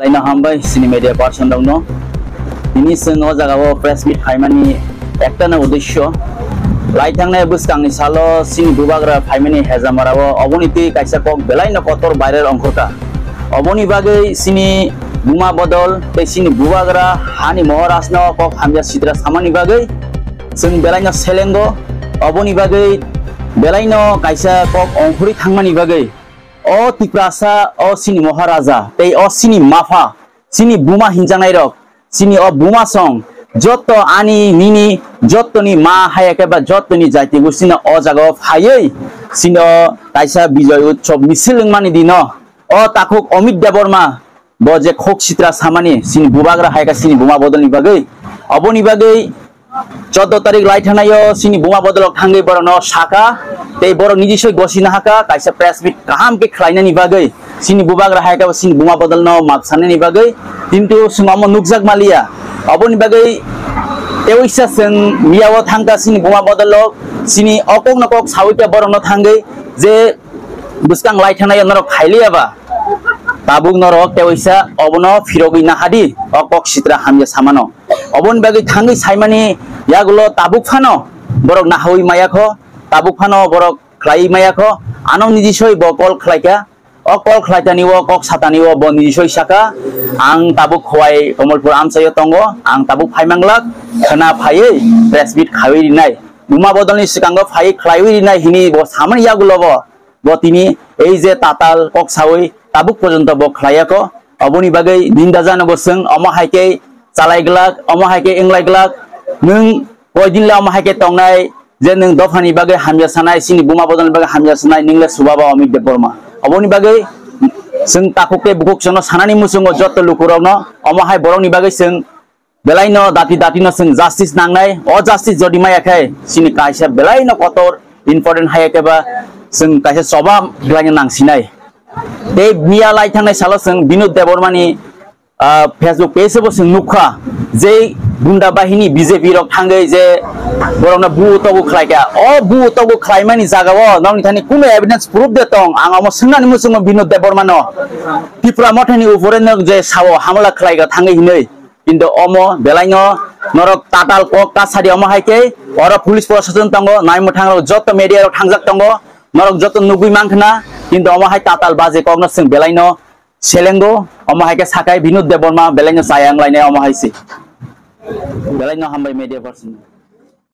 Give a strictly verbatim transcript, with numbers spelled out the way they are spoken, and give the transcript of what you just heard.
Laino hambai chini media person rokno. Tini chwng o jaga o press meet khaimani ekta no uddesyo. Lai thangnai bwskangni salo chini bubagra phaimani hejamara o oboni twi kaisa kok belai no kotor viral ongkhorkha. Oboni bagwi chini buma bodol tei chini bubagra hani Maharaj no kok hamya sitra samani bagwi chwng belai no selengo. Oboni bagwi belai no kaisa kok ongkhorwi thangmani bagwi o Tiprasa, o chini Maharaja tei o chini mapha, chini buma hinjaknai rok, chini o buma song, jotto ani nini, jottoni ma haya khe ba jottoni jaiti gosti no o jaga o phaiwi chini o kaisa Bijoy Utsav misil wngmani dino o takhuk Amit Debbarma bo je khok sitra samani chini bubagra hai kha chini buma bodolni bagwi, oboni bagwi choudo tarik lai thanaio chini buma bodolok thangwi borokno sakha, tei borok niji soi gosina hakha kaisa press meet kaham khe khlainani bagwi chini bubagra hai kha chini buma bodolno map sanani bagwi, kintu chwng omo nukjak maliya. Oboni bagwi teisa chwng miyao thangkha chini buma bodolok, chini o kokno kok sawi khe borokno thangwi je bwskang lai thanaio norok khailiya ba, tabuk norok teisa obono phirogwi nahadi o kok sitra hamya samano. Oboni bagwi thangwi saimani yagulo tabuk phano borok nahawi maya kho, tabuk phano borok khlaiwi maya kho, ano niji soi bo call khlaikha. O call khlaitani o kok satani o bo niji soi saka, ang tabuk Khowai Kamalpur amchaio tongo, ang tabuk phaimanglak, khwna phaiwi press meet khawi rinai, buma bodolni swkango phaiwi khlaiwi rinai hini bo samani yagulo bo. Bo tini ei je tatal kok sawi tabuk porjonto bo khlaiya kho. Oboni bagwi ninda jano bo chwng omo hai khe chalai glak, omo hai khe wnglai glak. Nwng koidin le omo hai khe tongnai je nwng dophani bagwi hamya sanai, chini buma bodolni bagwi hamya sanai, nwng le subaba Amit Debbarma. Oboni bagwi chwng takhuk tei bukhuk chwngno sanani muchungo jotto lukurokno omo hai borokni bagwi chwng belai no dati dati no chwng justice nangnai. O justice jodi maya khe chini kaisa belai no kotor important haya khe ba chwng kaisa choba belai no nangsinai. Tei miya lai thangnai salo chwng Binod Debbarmani, ah, Facebook page bo chwng nukha je gunda bahini B J P rok thangwi je borokno bu togu khlaikha. O bu togu khlaimani jagao nokni thani kuno evidence proof de tong? Ang omo swngnani muchungo Binod Debbarmano. Tipra mothani upore nok je sao hamla khlaikha thangwi hinwi. Kintu omo belaino norok tatal kok kasadi omo hai khe oro police proshashan tongo, nai mwthang rok jotto media rok thangjak tongo, norok jotto nugwi mankhna, kintu omo hai tatal baje kokno chwng belaino selengo, omo hai khe sakai Binod Debbarma belaino chaya wnglainai omo hai se. Belaino hambai media person.